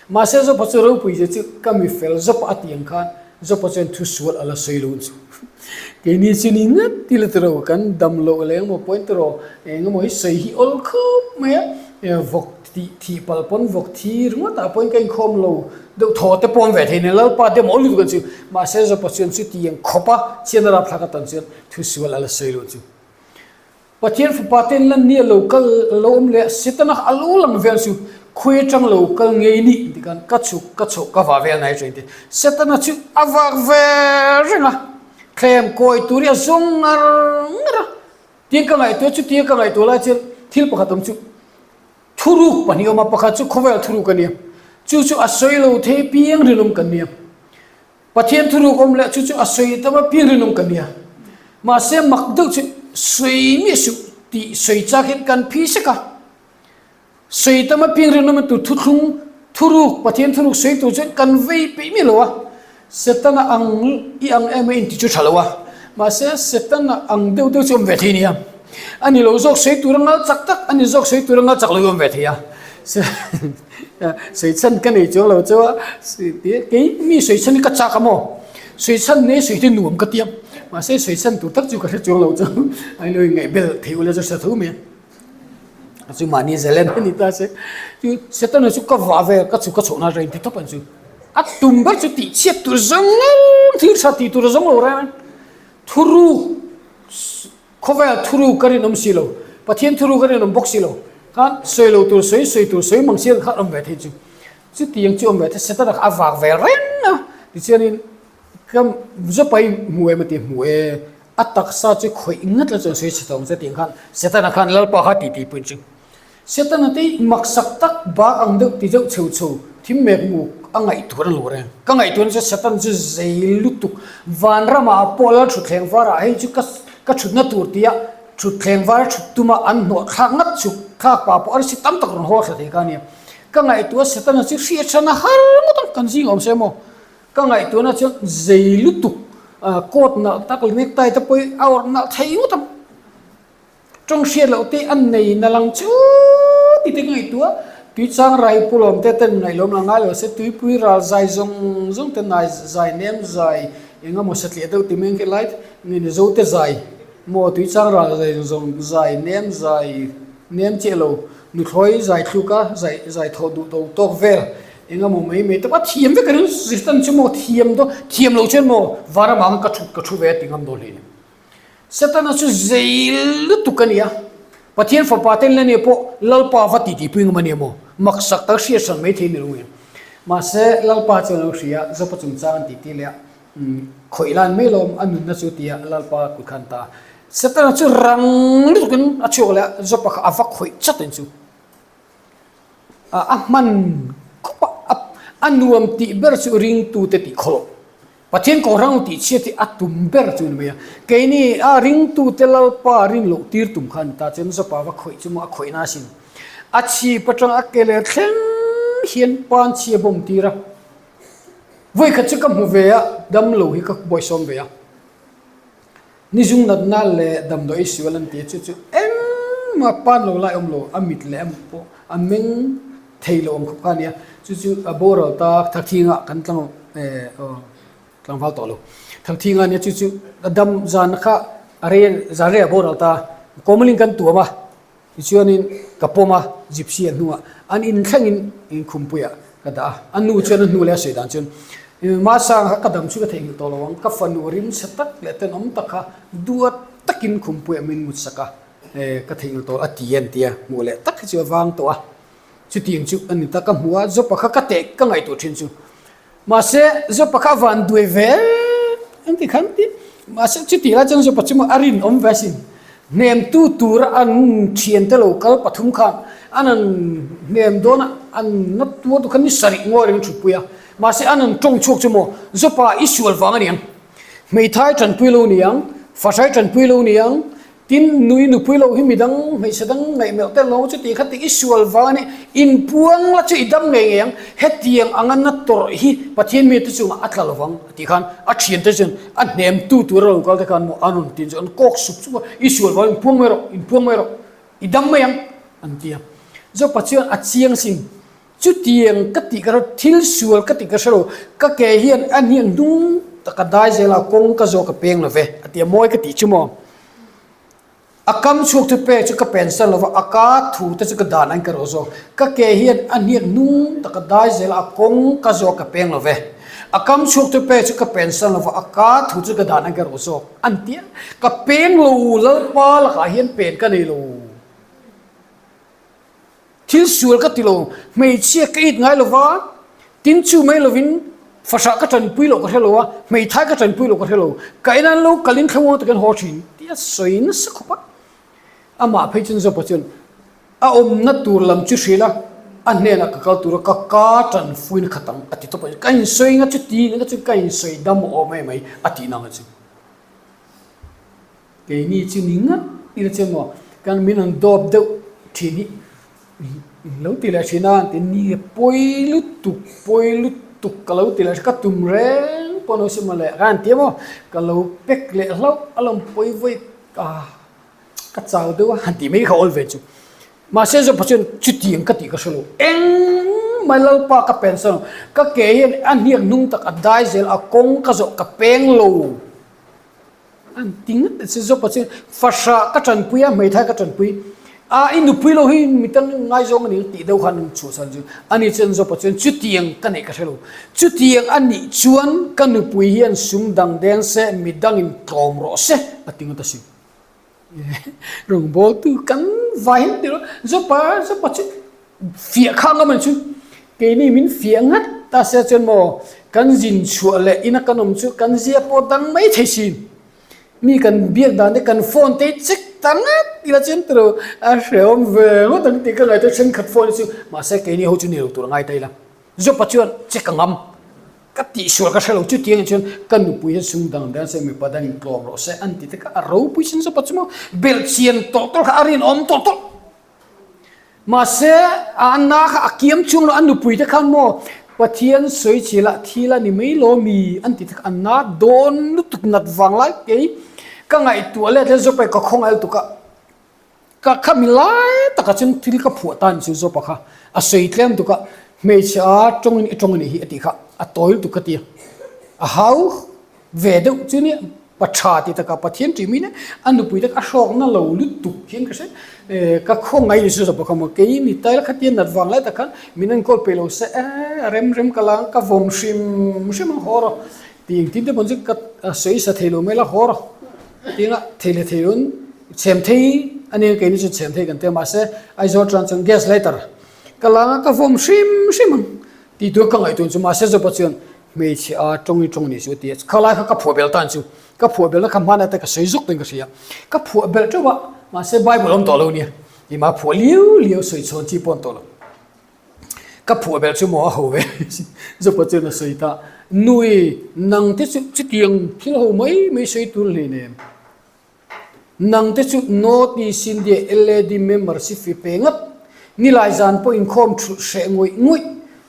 Mahse Jopa chu ropui zia chu ka mi fel Jopa a tih ang khan Jopa chuan thu sual a la sawi lo chu. Keini chu ni ngat ti la tiraw kan dam loh leh engemaw pawhin tiraw engemaw hi sawi hi awl khawp mai a, vawk tih thih palh pawn vawk thi ringawt ah pawhin ka inkhawm lo deuh thaw te pawh an ve thei nen Lalpa te mawl lutuk an chu. Mahse Jopa chuan chuti ang khawp a chhiatna rapthlak atan chuan thu sual a la sawi lo chu. Pathian fapa ten lan ni a lo kal a lo awm leh Setana a lo lang vel chu khawi atang lo kal ngei nih ti khan ka chhuk ka chhoh ka vah vel nai thin ti. Setana chu a vak ve reng a, thlem kawi tur hi a zawng ngar ngar a. Tin ka ngaihtuah chutia ka ngaihtuah lai chuan thil pakhat awm chu thuruk pahnih awm a, pakhat chu khawvel thuruk a nia, chu chu a sawi lo thei piang rinawm kan nia. Pathian thuruk awm leh chu chu a sawi tam a piang rinawm ka nia. Mahse mak deuh chu sawi miah suh tih sawi chak hian kan phi sek a. Sawi tam a piang rinawm a tur thuthlung thuruk Pathian thuruk sawi tur chuan kan vei peih miah lo a. Setana ang i ang em a inti chu tha lo a. Mahse Setana ang deuh deuh chu awm ve thei nia. A ni lo zawk sawi tur a ngal chak tak a ni zawk sawi tur a ngal chak lo hi awm ve thei a. Sawichhan ka nei chuang lo chu a, kei mi sawichhan hi ka chak a maw? Sawichhan nei sawi te nuam ka tia, mahse sawichhan tur tak chu ka hre chuang lo chu a lo ingaih bel thei ula chu hre tho mai a, chu mahni zalen a ni ta se, chu Setana chu ka vah vel ka chhuk ka chhoh na reng ti tawp ang chu, a tum ber chu tih chhiat tur zawng thil tha tih tur a zawng lo reng a, thuruk. Khawvel thuru ka rinawm si lo, Pathian thuru ka rinawm bawk si lo, khan sawi lo tur sawi, sawi tur sawi mang sial kha awm ve thei chu. Chutiang chu awm ve thei, Setana kha a vak ve reng a, tichuanin ka Zopa hi hmu em a ti, hmu e, a taksa chu khawih ngat la chuan sawi chhe tawh ang che tih khan Setana khan Lalpa kha ti tih pawhin chu. Setana te maksak tak bak ang deuh ti deuh chho chho thim mek muk a ngaihtuah a lo reng. Ka ngaihtuahna chu Satan chu zei lutuk vanramah pawh lal thutthleng varah hei chu ka ka thutna tur tia thutthleng var thut tuma an hnawh thlak ngat chhuk thlak pah pawh arsi tam tak rawn haw thla thei ka nia. Ka ngaihtuah Setana chu hriatchhan a har ngawt ang kan zing awm se maw. Ka ngaihtuahna chuan zei lutuk coat nalh tak leh necktie te pawh hi a awrh nalh thei ngawt ang. Tawng hriat loh te an nei na lang chu ti te ka ngaihtuah. Tuichang rai pulawm te ten ngaih lawm la ngai lo se tuipui ral zai zawng zawng te nai zai nem zai eng emaw satliah deuh ti mai ang khi lai nge ni zo te zai maw tuichang ral zai zawng zai nem zai nem chiah lo nuthlawi zai thluk a zai zai thawh duh to tawk vel eng emaw mai mai te a thiam vek a ring zirtan chu maw thiam dawn thiam lo chuan maw varamang ka thut ka thu ve a ti ngam dawn hle ni. Setana chu zei lutuk a ni a, Pathian fapa ten la nia pawh Lalpa va titi pui ngam a nia maw? Maksak tak hriat hran mai thei ni lo ngei. Mahse, Lalpa chuan a lo hria a, Jopa chungchang an titi leh a, khawih lan mai lawm a nunna chu tia Lalpa kut khan ta. Setana chu rang lutukin a chhuak leh a, Jopa kha a va khawih chat ang chu. A hman khawp a, a nuam tih ber chu ringtute tih khawlh. Pathian Kohhran tih chhiat hi a tum ber chu a ni mai a. Keini a ringtute Lalpa rin loh tir tum kha a ni ta chuan Zopa va khawih chu maw a khawihna asin. A chhip atang a ke leh thleng hian pan chhia bawm tir a. Vawikhat chu ka hmu ve a, damlo hi ka bawihsawm ve a. Nizung natna leh damdawi ei sual an ti a, chu chu engmah pan lo lai awm lo, a mit leh a pawh a meng thei lo ang khawp kha a nia, chu chu a boral ta Thakthingah kan tlang eh aw tlangval tawh lo, Thakthingah a nia chu chu a dam zan kha a rei zan rei a boral ta, kawmawlin kan tuam a. Tichuanin ka pawm a, gypsy a hnungah an inthlengin inkhumpuiah ka dah a. A nu chuan a hnu leh a sawi dan chuan, Masang kha ka dam chu ka theihnghilh tawh lo ang, ka fanu rimchhe tak leh tenawm tak kha duat takin khumpuiah min mutsak a, ka theihnghilh tawh lo a ti a an ti a, hmuh leh tak hi chu a vang tawh a. Chutiang chu a ni ta, ka hmu a, Jopa kha ka teh ka ngaihtuah thin chu. Mahse, Jopa kha a van duai ve engti khan ti, mahse chutih lai chuan Jopa chu a rinawm ve asin. Hnemtu tura an thiante lo kal pathum khan an an hnem dawn a, an na tuar tu khan ni sarih ngawi reng thutpui a. Mahse an an tawng chhuak chu maw, Zopa i sual vang a niang, hmeithai tanpui lo niang, fahrai tanpui lo niang, tin nui nupui lo hi midang hmeichhe dang ngaihmelh tel lo chu tih kha tih i sual vang a ni, inpuang la chu i dam ngei ngei ang, hetiang anga na tawrh hi Pathian mite chungah a tla lovang a tih khan a thiante chuan A hnemtu tura lo kal te khan maw a rawn tin chu an kawk sup sup a, i sual vang inpuang mai rawh, inpuang mai rawh, i dam mai ang an ti a. Jopa chuan a chiang sin, chutiang ka tih ka hre, thil sual ka tih ka hre lo, ka ke hian a hniang hnung tak a dai zel a, kawng ka zawk a peng lo ve a ti a, mawi ka tih chu maw. A kam chhuak chu pek chu ka pensan lo va, a ka thu te chu ka dan ang ka rawh zawk. Ka ke hian a hniak hnung tak a dai zel a, a kawng ka zawk ka peng lo ve. A kam chhuak chu pek chu ka pensan lo va, a ka thu chu ka dan ang ka rawh zawk. An ti a, ka peng lo, Lalpa lakah hian pen ka nei lo. Thil sual ka ti lo, hmeichhia ka it ngai lo va, tin chu mai lovin fahrah ka tanpui loh ka hre lo a, hmeithai ka tanpui loh ka hre lo, ka en an lo kalin thlamuang takin haw thin tih a sawi nasa khawp a. Amah phei chuan Jopa chuan a awmna tur lam chu hrilh a, a hnenah ka kal tur a, ka ka tanfuina khat ang a ti tawp a, ka insawi nga chu ti nga chu ka insawi dam awm em mai a tih nang a chu. Keini chu ni ngat ila chuan maw kan min rawn dawp deuh thin hi in lo ti leh thin a ti ni pawi lutuk pawi lutuk ka lo ti leh ka tum reng pawh lo si mawle ka han ti a maw ka lo pack leh hlauh a lawm pawi vawi ka ka chau deuh a han tih mai kha awl ve chu mahse zawk pawh chuan chutiang ka tih ka hre lo engmah lalpa ka pen sawn ka ke hian a hniak hnung tak a dai zel a kawng ka zawh ka peng lo. An ti ngat a che zawk a che fahrah ka tanpui a hmeithai ka tanpui a i nupui lo hi mi tan ngaizawng a ni tih deuh khan chhuah chhan chu ani chuan zawk a chuan chutiang ka neih ka hre lo chutiang a nih chuan ka nupui hian sum dang deng se mi dangin tlawm rawh se a ti ngawt a si rawngbawltu kan vai hian ti rawh zawpa zawpa chu Fiah kha ngam an chu keini min fiah ngat ta sia chuan maw kan zin chhuah leh ina kan awm chu kan zia pawh dang mai thei sin. Mi kan biak dan te kan phone te check ta ngat ila chuan tiro a hrehawm ve ngawt ang tih ka ngaihtuah thenkhat phone hi chu mahse keini ho chu ni lo tur a ngai ta ila. Jopa chuan check a ngam ka tihsual ka hre lo chutiang ah chuan ka nupui hian sum dang dang se mipa dangin tlawm rawh se an ti te kha a ropui sin Jopa chu maw belhchian tawlh tawlh kha a rinawm tawlh tawlh. Mahse, a na kha a kiam chung lo, a nupui te khan maw Pathian sawi chil ah thil a ni mai lo mi an ti te kha a na dawn lutuk nat vang lai kei ka ngaihtuah let hian Zopa ka khawngaih lutuk a, ka kha mi lai takah chuan thil ka phuah ta ni chu Zopa kha a sawi tlem tuk a, hmeichhe a tawngin i tawng a nih hi a tih kha a tawi lutuk ka ti a, a hau Ve deuh chu nia, pa tha ti taka Pathian tih mi nia, a nupui te kha a hrawkna lo lutuk hian ka hre, ka khawngaih ni chu zawk bawk a, kei ni taila khatia nat vang lai tak khan min enkawl peih lo se, e rem rem ka la ang, ka vawm hrim hrim ang haw rawh tih engtin te pawn chu ka sawi sa thei lo mai la haw rawh tinga thei leh thei loin chhem thei a nia keini chu chhem thei kan tia mahse Aizawl tan chuan gas lighter ka la ang a ka vawm hrim hrim ang tih tur ka ngaihtuah chu mahse zawk pawh chuan Hmeichhe a tawng i tawng ni chu a ti a, khalai kha ka phuah belh tan chu, ka phuah belhna kha hmanah te ka sawi zuk ten ka hria, ka phuah belh teuh a, mahse Bible awm tawh lo nia, ih mah phuah liau liau sawi chhawn chi pawh an tawh lo, ka phuah belh chu maw a ho ve Jopa chuan a sawi ta, Nui nang te chu chutiang thil ho mai mai sawi tur hleinem. Nang te chu North East India LAD membership fi pe ngat, nilai zan pawh inkhawm thulh hreh ngawih ngawih,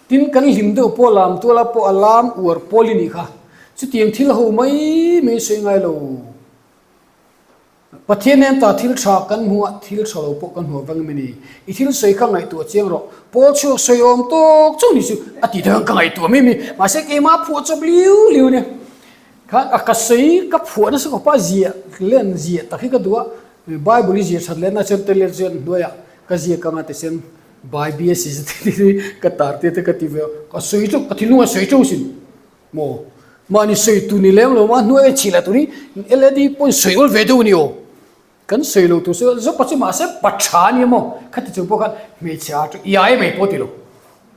tin kan hlim deuh pawh lam tuala pawh a lam uar pawl i nih kha. Chutiang thil ho mai mai sawi ngai lo. Pathian nen ta thil tha kan hmu a, thil tha lo pawh kan hmu avang em ni? I thil sawi kha ngaihtuah chiang rawh. Pawl chhuak sawi awm tawk chauh ni chu a tih dang ka ngaihtuah mai mai. Mahse keimah phuah chawp liu liu nia. Khan a ka sawi ka phuah nasa khawp a ziah len ziah tak hi ka duh a, Bible i ziah that lehna chuan tel let chuan hnuaiah ka ziak anga tichuan Bai BSc zet hi ka tar tir te ka ti ve a, ka sawi teuh ka thinlung a sawi teuh sin maw mahni sawi tur ni lem lo a hnuaia chhih lah tur hi LAD pawhin sawi awl ve deuh a ni aw. Kan sawi lo tur chu zawk chu mahse pa tha a nia maw? Khati chung pawh khan hmeichhe a tawng iai mai pawh ti lo.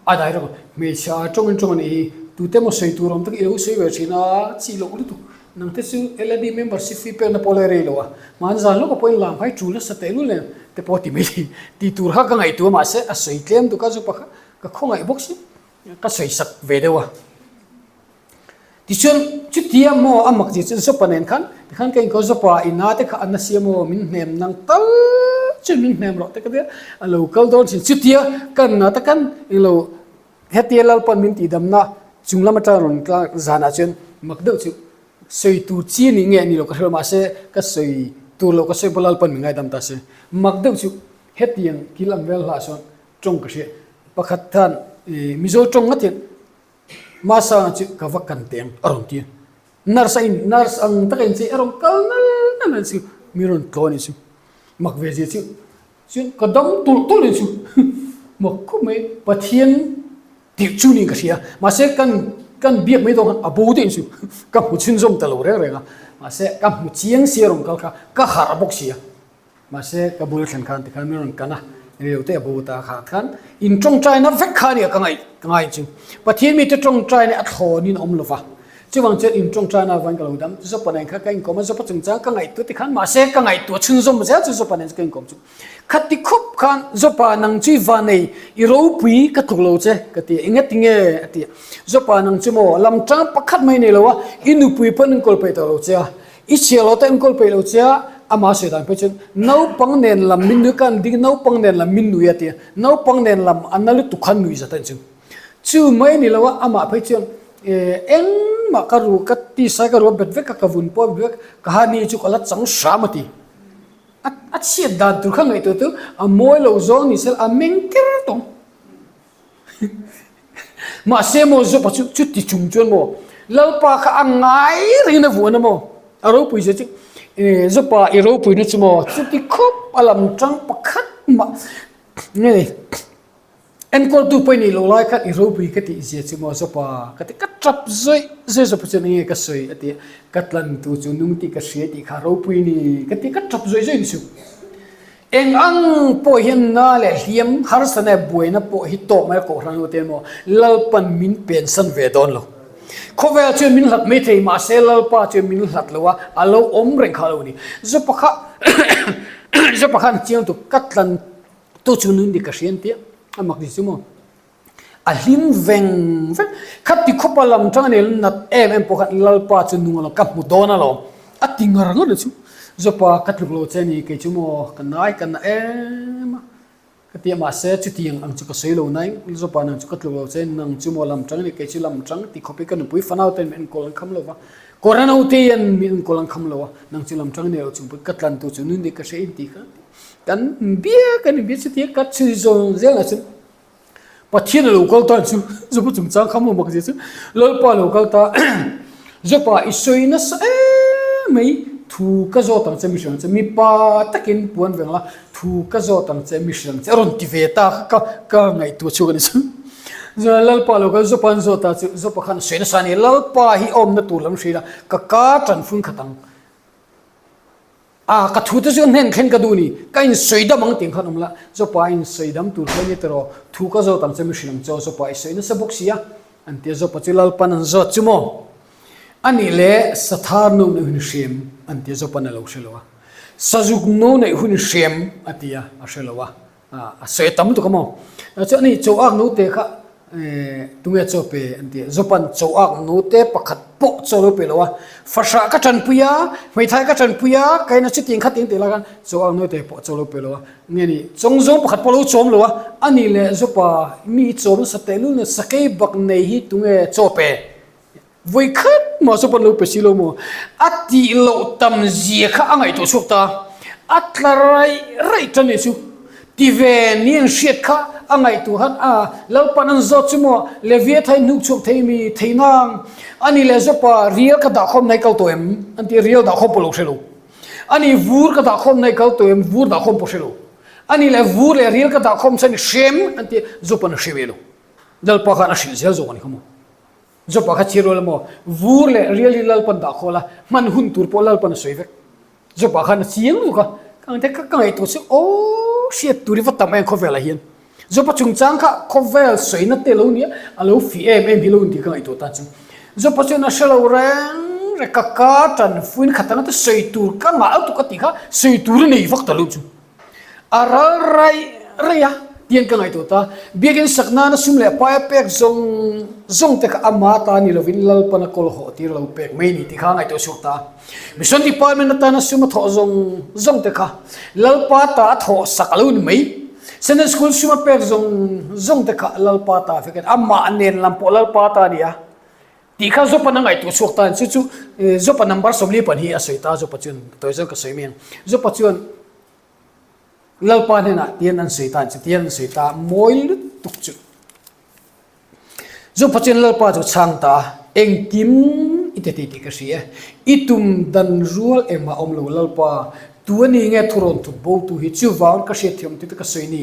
A dai rawh hmeichhe a tawngin tawng a nih hi. Tute emaw sawi tur awm tak i lo sawi ve thin a, chi loh lutuk. Nang te chu LAD membership fee pekna pawh la rei lo a, mahni zan lawka pawhin lam khai tul nasa teh lul em te pawh ti mai thei. Tih tur kha ka ngaihtuah a mahse a sawi tlem duk a zupa kha ka khawngaih bawk si ka sawi sak ve deuh a. Tichuan chutia maw a mak zia chu Zopa nen khan tikhan ka inko Zopa i na te kha a na sia maw min hnem nang tal chuan min hnem rawh te ka tia a lo kal dawn thin chutia ka na te khan englo Hetia Lalpan min tihdamna chung lam atang rawn tlak zanah chuan mak deuh chu sawi tur chi ni nge a ni lo ka hre lo mahse ka sawi tur loh ka sawi pawh Lalpan min ngaidam ta se. Mak deuh chu hetiang kil ang vel hlah sawn tawng ka hria. Pakhat khan Mizo tawng ngat hian Masanga chu ka va kan teh ang a rawn ti a. Nurse a in nurse ang taka inchei a rawn kal nal nal mai chu mi rawn tlaw a nih chu. Mak ve zia chu Chuan ka dam tulh tulh in chu mak khawp mai Pathian tirh chu niin ka hria mahse kan kan biak mai dawn khan a bo daih in chu ka hmu chhunzawm ta lo reng reng a mahse ka hmu chiang sia rawn kal kha ka harh bawk sia mahse ka bul thlen khan tikhan min rawn kan a reu te a bo ta kha khan in tawngtaina vek kha ania ka ngaih ka ngai chu Pathian mite tawngtaina a thlawn in a awm lova Chuvang chuan in tawngtaina avangin ka lo dam. Zopa nen kha ka inkawm a, Zopa chungchang ka ngaihtuah ti khan mahse ka ngaihtuah chhunzawm zel chu Zopa nen chu ka inkawm chu. Khati khup khan Zopa nang chu i va nei, i ropui ka tluk lo che ka ti a, engati nge a ti a. Zopa nang chu maw lam tang pakhat mai nei lo a, i nupui pawn enkawl peih tawh lo che a, i chhiah lo te enkawl peih lo che a, amah sawi dan phei chuan naupang nen lam min nui ka an ding naupang nen lam min nui a ti a, naupang nen lam a na lutuk khan nui zat a ni chu. Chu mai ni lo a, amah phei chuan engmah ka ru ka tisai ka ru a bet vek a, ka vun pawh a bet vek, ka ha ni chu ka la chang hram a ti. A a chhiat dan tur kha ngaihtuah chu a mawi lo zawng ni sela a meng ker tawng. Mahse maw Job-a chu chuti chung chuan maw Lalpa kha a ngai rengin a vuan a maw? A ropui zia chu Job-a i ropuina chu maw chuti khawp a lam tang pakhat mah nge ni. Enkawltu pawh i nih loh lai khan i ropui ka tih zia chu maw Zopa ka ti ka tap zawih zawih Zopa chuan enge ka sawi a ti a, ka tlantu chu nung tih ka hria tih kha ropui ni ka ti ka tap zawih zawih ni chu. Eng ang pawh hian na leh hliam harsa leh buaina pawh hi tawk mai a kohhran lo te maw Lalpan min pensan ve dawn lo. Khawvel chuan min hlat mai thei mahse Lalpa chuan min hlat lo a, a lo awm reng kha lo ni. Zopa kha Zopa khan chiang tuk ka tlan Tu chu nun dik ka hrian tia a mak ni chu maw? A hlim veng veng. Khati khawpa lam tang a nei nat em em pawh khan Lalpa chu nung alawm ka hmu dawn alawm a ti ngar ngar chu. Zopa ka tluk lo che ni kei chu maw ka nai ka na em a ka ti a mahse chutiang ang chu ka sawi lo nai Zopa nang chu ka tluk lo che nang chu maw lam tang a ni kei chu lam tang ti khawpin ka nupui fanau ten min enkawl an kham lo va Kawr a naute hian min enkawl an kham lo a nang chu lam tang a nei lo chung pawhin ka tlantu chu nun dik ka hria in ti kha. Kan bia kan inbia chutia ka chhui zawng zel ah chuan Pathian a lo kal ta chu Zopa chungchang kha maw mak zia chu Lalpa a lo kal ta Zopa i sawi nasa em mai thu ka zawt ang che mi hrilh ang che mipa takin puan veng la thu ka zawt ang che mi hrilh ang che a rawn ti ve ta kha ka ngaihtuah chhuak a ni chu chuan Lalpa a lo kal Zopa an zawt ta chu Zopa khan a sawi nasa a ni Lalpa hi awmna tur lam hrilh a ka ka tanfun khat ang. A, ka thu te chu hnen thlen ka duh ni, ka insawi dam ang tih khan awm la, Zopa insawi dam tur kha nia tiraw, thu ka zawt ang che mihring ang chaw Zopa i sawi nasa bawk si a, an ti a, Zopa chu Lalpan an zawt chu maw? A nih leh Sathar no neih hun i hrem an ti a, Zopan a lo hre lo a, Sazuk no neih hun i hrem a ti a, a hre lo a, A sawi tam lutuk a maw? Chuan ani chaw ak note kha tunge chaw pe an ti a, Zopan chaw ak note pakhat pawh chaw lo pe lo a, fahrah ka tanpui a, hmeithai ka tanpui a, ka ina chutiang kha tiang tih lai khan chaw ak note pawh chaw lo pe lo a, nge ni chawng zawng pakhat pawh lo chawm lo a, ani leh Zopa mi chawm nasa tehlul nen sakei bak nei hi tunge chaw pe? Vawi khat mah chu pawn lo pe si lo maw? A tih loh tam zia kha a ngaihtuah chhuak ta. A tla raih raih tan nih chu. Ti ve ni an hriat kha a ngaihtuah khan a Lalpan an zawt chu maw Levia thai hnuk chhuak thei mi thei nang a ni leh zawpa rial ka dahkhawm nai kal tawh em? An ti a, rial dahkhawm pawh lo hre lo. A ni vur ka dahkhawm nai kal tawh em? Vur dahkhawm pawh hre lo. A ni leh vur leh rial ka dahkhawm chuan i hre em? An ti a, Zawpan a hre ve lo. Lalpa khan a hrilh zel zawk a ni kha maw? Jopa kha chhiar rual emaw, vur leh rial hi Lalpan dah khawl a, hman hun tur pawh Lalpan a sawi vek. Jopa khan a chiang lutuk a, ka ang te ka ngaihtuah chu aw hriat tur hi va tam em khawvelah hian. Jopa chungchang kha khawvel sawina te lo nia, a lo fih em em hi lo intih ka ngaihtuah tan chu. Jopa chuan a hre lo reng. reng ka ka tan fuin khat anga te sawi tur ka ngah lutuk a tih kha sawi tur a nei vak ta lo chu. A ral raih raih a tiang ka ngaihtuah ta. Biakin sak nana sum leh paia pek zawng zawng te kha ama ta ni lovin Lalpan a kawl hawh tir lo pek mai ni tih kha a ngaihtuah chhuak ta. Mission Department atana sum a thawh zawng zawng te kha Lalpa ta a thawh sak a lo ni mai. Sunday School sum a pek zawng zawng te kha Lalpa ta vek a ni. Amah nen lam pawh Lalpa ta a ni a. Tih kha Jopa a ngaihtuah chhuak ta a ni. Chu chu Jopa number 42 hi a sawi ta a, Jopa chuan tawi zawk ka sawi mai ang. Jopa chuan Lalpa hnenah tian an sawi ta a ni chu, tian an sawi ta a, mawi lutuk chu. Jopa chuan Lalpa chu chhang ta a, Engkim i ti tih ka hria e, i tum dan rual engmah awm lo Lalpa, Tu a ni nge thu rawn thup bo tu hi? Chuvang ka hriatthiam tih te ka sawi ni.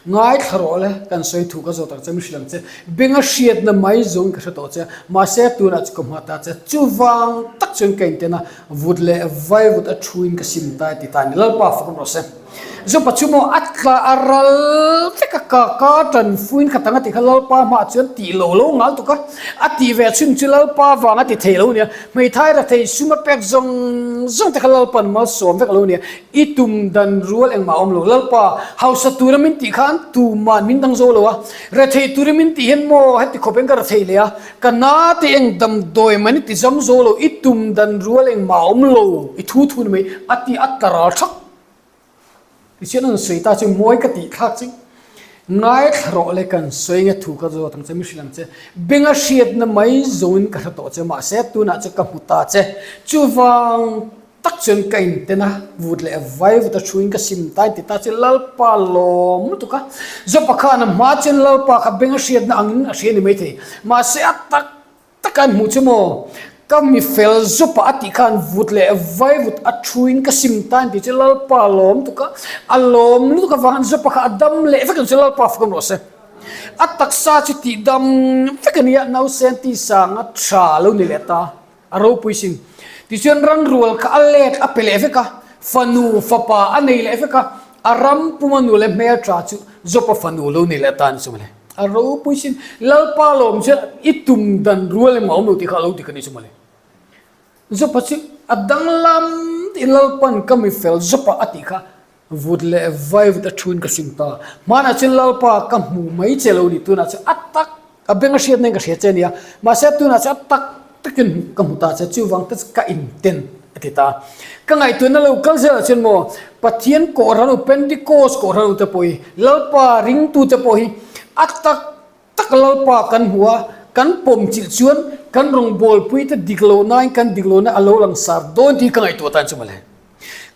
Ngaithla rawh le, kan sawi thu ka zawt ang che, min hrilh ang che. Benga hriatna mai zawngin ka hre tawh che, mahse tunah chu ka hma ta che. Chuvang tak chuan ka inten a, vut leh vai vut a thuin ka sim ta e ti ta a ni. Lalpa fak rawh se. Zopa chu maw a tla a ral vek a, ka ka tan fuin khat ang a tih kha Lalpa hmaah chuan tih lo lo ngal tuk a, a tih ve chhun chu Lalpa vang a ti thei lo nia. Hmeithai rathei sum a pek zawng zawng te kha Lalpan malsawm vek lo nia, i tum dan rual engmah a awm lo. Lalpa, hausa tura min tih khan tuman min dang zo lo a, rethei tura min tih hian maw heti khawp eng ka rethei leh a, ka na te eng damdawi mai ni ti zam zo lo, i tum dan rual engmah a awm lo, i thu thu ni mai a ti a tla ral thak. Tichuan an sawi ta chu mawi ka tih thlak chu ngaithla rawh le kan sawi nge thu ka zawt ang che mi hrilh ang che benga hriatna mai zawngin ka hre tawh che mahse tunah chu ka hmu ta che chuvang tak chuan ka inten a vut leh vai vut a thuin ka sim ta inti ta chu Lalpa lawm lutuk a Jopa khan a hma chuan Lalpa kha benga hriatna angin a hria ni maithei mahse a tak Tak an hmuh chu maw? Ka mi fel zupa a tih khan vut leh vai vut a thuin ka sim ta an tih chu Lalpa lawm tuk a, a lawm lutuk avang an zupa kha a dam leh vek ang chu Lalpa fak rawh se. A taksa chu tih dam vek a nia, nausen tisang a tha lo ni leh ta, a ropui sin. Tichuan ranrual kha a let a pe leh vek a, fanu fapa a nei leh vek a, A ram puma nu leh hmeltha chu Jopa fanu lo ni leh ta ni chu mawle. A ropui sin Lalpa lawm chuan i tum dan rual emaw a awm lo tih kha a lo dik a ni chu mawle. Jopa chu a danglam tiin Lalpan ka mi fel Jopa a tih kha vut leh vai vut a thuin ka sim ta. Hmanah chuan Lalpa ka hmu mai che lo ni tunah chuan a tak A beng a hriat nen ka hria che ania, mahse tunah chuan a tak takin ka hmu ta che, chuvang te chu ka inten a ti ta. Ka ngaihtuahna lo kal zelah chuan maw Pathian Kohhran u Pentecost Kohhran u te pawh hi, Lalpa ringtu te pawh hi a tak tak Lalpa kan hmu a, kan pawm chilh chuan kan rawngbawlpui te dik lo nain kan dik lohna a lo langsar dawn tih hi ka ngaihtuah tan chu mawle.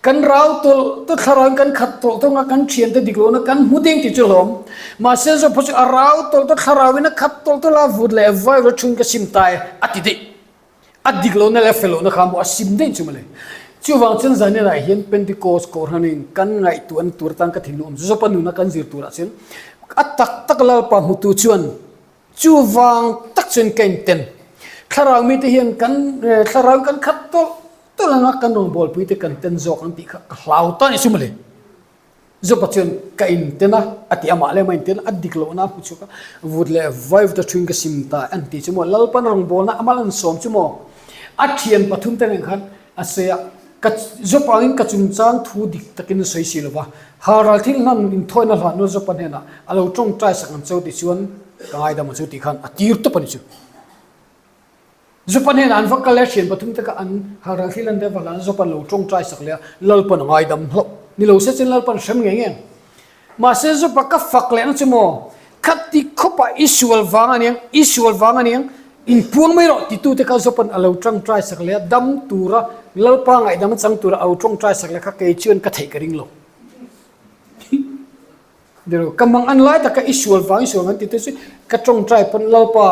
Kan rau tawlh tawlh thlarauin kan khat tawlh tawlh nga kan thiante dik lohna kan hmu ding tih chu hlawm. Mahse zawphaw chu a rau tawlh tawlh thlarauin a khat tawlh tawlh a vut leh vai ro chhung ka sim ta e a ti daih. A dik lohna leh a fel lohna kha maw a sim daih chu mawle. Chuvang chuan zaninah hian Pentecost Kohhranin kan ngaihtuahna tur atan ka thinlung awm chu zawpa nuna kan zir turah chuan a tak tak Lalpa hmutu chuan Chuvang tak chuan ka inten. Thlarau mite hian kan thlarau kan khat tawlh tawlh anga kan rawngbawlpui te kan ten zawk ang tih kha ka hlau ta a ni chu mawle. Jopa chuan ka inten a, a ti amah leh amah inten a, a dik lohna a hmu chhuak a, vut leh vai vut a thuin ka sim ta an ti chu maw, Lalpan rawngbawlna a mal an sawm chu maw, a thian pathum te nen khan a sawi a, ka Jopa angin ka chungchang thu dik takin a sawi si lo va, Halral thil hlan inthawina hlan nu Jopa hnenah a lo tawngtai sak ang cheu tih chuan ka ngaidam ang cheu tih khan a tir tawp a ni chu. Jopa hnenah an va kal leh a thian pathum te kha an halral thil hlan te va hlan a Jopa lo tawngtai sak leh a Lalpan a ngaidam hlauh ni lo se chuan Lalpan hrem ngei ngei ang. Mahse Jopa ka fak lehna chu maw khati khawpah i sual vang a niang i sual vang a niang inpuang mai rawh titute kha Jopan a lo tawngtai sak leh a dam tura Lalpa ngaihdam a chang tura a lo tawngtai sak leh kha kei chuan ka theih ka ring lo. Dero ka mang an lai taka i sual vang i sual vang tite chu ka tawngtai pawn Lalpa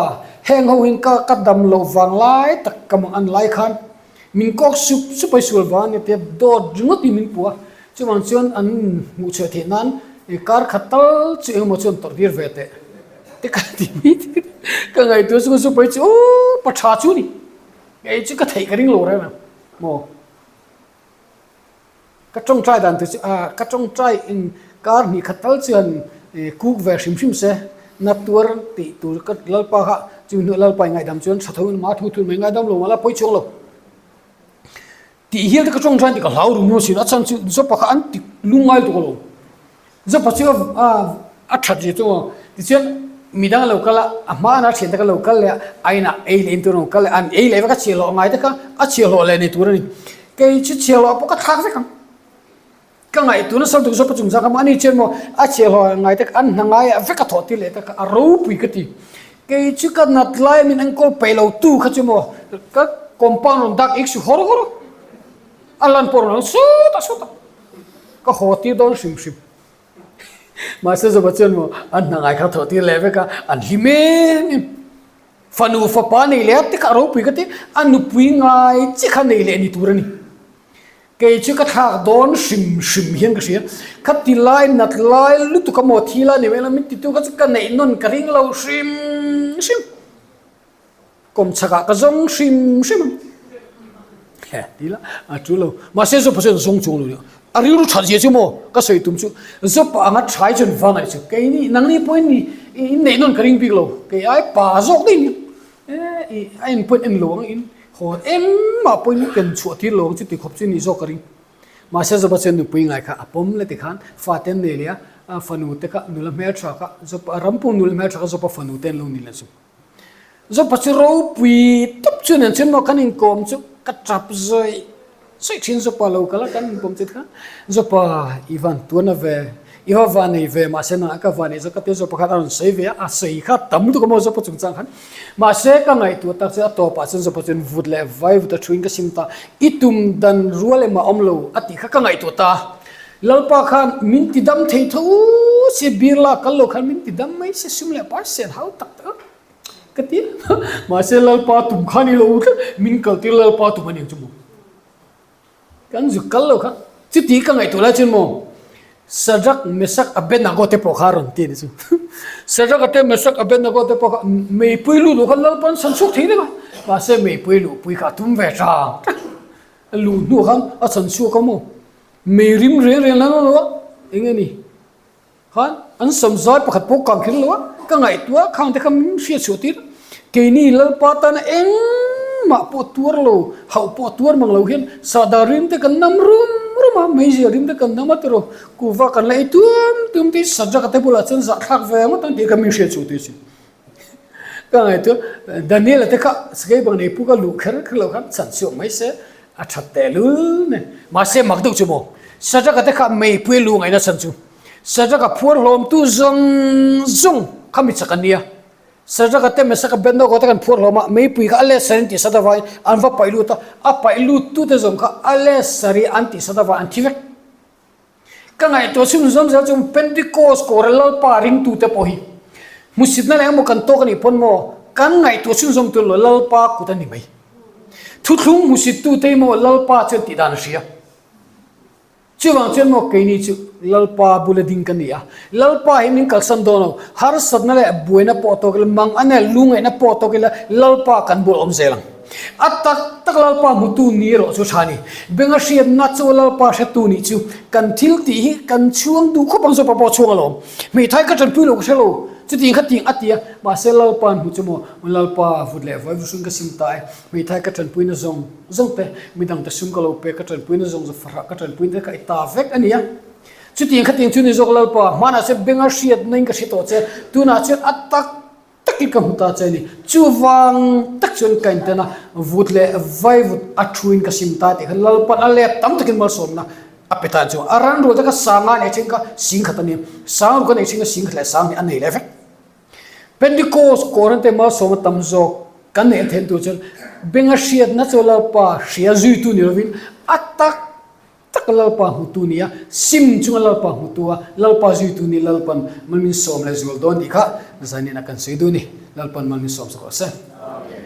heng ho hin ka ka dam loh vang lai tak ka mang an lai khan min kawk sup sup a i sual vang ania tia dawt ringawt in min puh a chuvang chuan an hmuh chhuah theih nan kar khat tal chu engemaw chuan tawrh tir ve teh te ka ti mai thei ka ngaihtuah chu chu pawi chu aw pa tha chu ni kei chu ka theih ka ring lo reng ang maw. Ka tawngtai dan te chu a ka tawngtai in kar hnih khat tal chuan kuk ve hrim hrim se na tuar tih tur ka Lalpa kha chu hnuah Lalpa in ngaihdam chuan tha tho in ma thu thu mai ngaidam lo mah la pawi chuang lo. Tih hial te ka tawngtai tih ka hlau rum rum asin, a chhan chu Jopa kha an ti lungngai tuk alawm. Jopa chu a that zia chu maw, tichuan midang a lo kal a, a hma ana thian te kha lo kal leh a, a inah ei leh in tur a lo kal leh a, an ei leh vek a chhiahhlawh ngai te kha a chhiahhlawh leh ni tur a ni. Kei chu chhiahhlawh pawh ka thlak vek ang. Ka ngaihtuah nasa lutuk zawk a chungchang kha maw ani chuan maw a chhiahhlawh ngai te an hna ngai ah vek a thawh tir leh ta kha a ropui ka ti. Kei chu ka nat lai a min enkawl peih lo tu kha chu maw ka compound rawn dak ik su hawr hawr a, a lan pawh rawn lang sawt a sawt a, ka haw tir dawn hrim hrim. Mahse zawk chuan maw an hna ngai kha thawh tir leh vek a, an hlim em em. Fanu fapa nei leh a te kha a ropui ka ti, a nupui ngai chi kha nei leh ni tur a ni. Kei chu ka thlak dawn hrim hrim hian ka hria. Kha ti lai nat lai lutuk a maw thi lai ni mai lo min titu kha chu ka neih nawn ka ring lo hrim hrim. Kawmchhak ah ka zawng hrim hrim ang. He ti la a tu lo. Mahse Zopa chuan zawng chuang lo nia. A rilru that zia chu maw ka sawi tum chu Zopa anga thai chuan vang a ni chu. Keini nangni pawhin in neih nawn ka ring bik lo. Kei ai pa zawk daih nia. E a en pawhin en lo ang in hawn engmah pawhin ken chhuah tir lo ang chu ti khawp chu ni zawk ka ring. Mahse Joba chuan nupui ngai kha a pawm la tikhan fate an nei leh a, fanu te kha nula hmeltha kha Joba rampum nula hmeltha kha Joba fanu te an lo ni leh chu. Joba chu ropui tawp chu nen chuan maw kan inkawm chu ka tap zawih Sawi thin Zopa lo kal a kan inpawm che kha Zopa i van tuan a ve i va va nei ve mahse nangah ka va nei zawk ka tia Zopa khan a rawn sawi ve a a sawi kha tam lutuk a maw Zopa chungchang khan mahse ka ngaihtuah tak chuan a tawpah chuan Zopa chuan vut leh vai vut a thuin ka sim ta i tum dan rual emaw a awm lo a tih kha ka ngaihtuah ta Lalpa khan min ti dam thei tho si beer la kal lo khan min ti dam mai se sum leh pai sen hau tak tak ka ti mahse Lalpa tum khan i lo tlat min kal tir Lalpa tum a ni ang chu maw kan zuk kal lo kha chuti ka ngaihtuah lai chuan maw Shadrach Meshach Abednego te pawh kha a rawn ti a ni chu Shadrach te Meshach Abednego te pawh kha meipui luh luh kha Lalpa an chhan chhuak thei vek a mahse meipui luhpui kha a tum ve tang tang a luh hnuah khan a chhan chhuak a maw mei rim reng reng la lo a eng nge ni. Khan an samzai pakhat pawh kang kher lo a, ka ngaihtuah a, khang te kha min hriat chhuah tir. Keini Lalpa tana engmah pawh tuar lo, hauh pawh tuar mang lo hian sahdah rim te kan nam rum rum a, meizial rim te kan nam a tiraw, kuhva kan la ei tuam tuam te hi Sadraka te bulah chuan zahthlak ve ngawt ang tih kha min hriat chhuah tir si. Ka ngaihtuah Daniel-a te kha sakei bang nei puk a luh kher kher lo khan chhan chhuak mai se a that tehlul mai. Mahse mak deuh chu maw Sadraka te kha meipui a luh ngaihna chhan chu Sadraka phuar hlawmtu zawng zawng kha mi chak an nia. Sadraka te Mesaka Abednego te kan phuar hlawm a meipui kha a let sar in tih sat avangin an va paih lut a, a paih lut tute zawng kha a let sar i an tih sat avangin an thi vek. Ka ngaihtuah chhun zawm zel chu Pentecost kawra Lalpa ringtute pawh hi hmusitna leh emaw kan tawk a nih pawn maw kan ngaihtuah chhun zawm tur lo Lalpa kut a ni mai. Thuthlung hmusittute hi maw Lalpa chuan tih dan a hria. Chuvang chuan maw keini chu Lalpa bula ding kan ni a, Lalpa hi min kalsan dawn lo, harsatna leh buaina pawh tawk ila, mangan leh lungaihna pawh tawk ila Lalpa kan bul awm zel ang. A tak tak Lalpa hmutu ni erawh chu tha a ni. Benga hriatna chu Lalpa hretu nih chu kan thil tih hi kan chhuang duh khawp ang zawk pawh chhuang alawm. Hmeithai ka tanpui lo ka hre lo, chutiang kha tiang a ti a, mahse Lalpa an hmu chu maw Lalpa vut leh vawi vusung ka sim ta e, hmeithai ka tanpuina zawng zawng te, midangte sum ka lo pek ka tanpuina zawng zawng fahrah ka tanpuina te kha i ta vek a ni a. Chutiang kha tiang chu ni zawk Lalpa, hmanah chuan benga hriatna in ka hre tawh che, tunah chuan a tak takin ka hmu ta che a ni. Chuvang tak chuan ka inten a, vut leh vaivut a thuin ka sim ta tih kha Lalpan a let tam takin malsawmna a pe ta chu. A ran rual te kha sanga nei thin kha sing khat a ni. Sang ruk a nei thin kha sing khat leh sang hnih a nei leh vek. Pentecost Korante malsawmna tam zawk kan neih theih tur chuan benga hriatna chu Lalpa hria zuitu ni lovin a tak Tak Lalpa hmutu nia, sim chunga Lalpa hmutu a, Lalpa zuitu ni Lalpan mal min sawm leh zual dawn tih kha zanin a kan sawi duh a ni. Lalpan mal min sawm sak rawh se.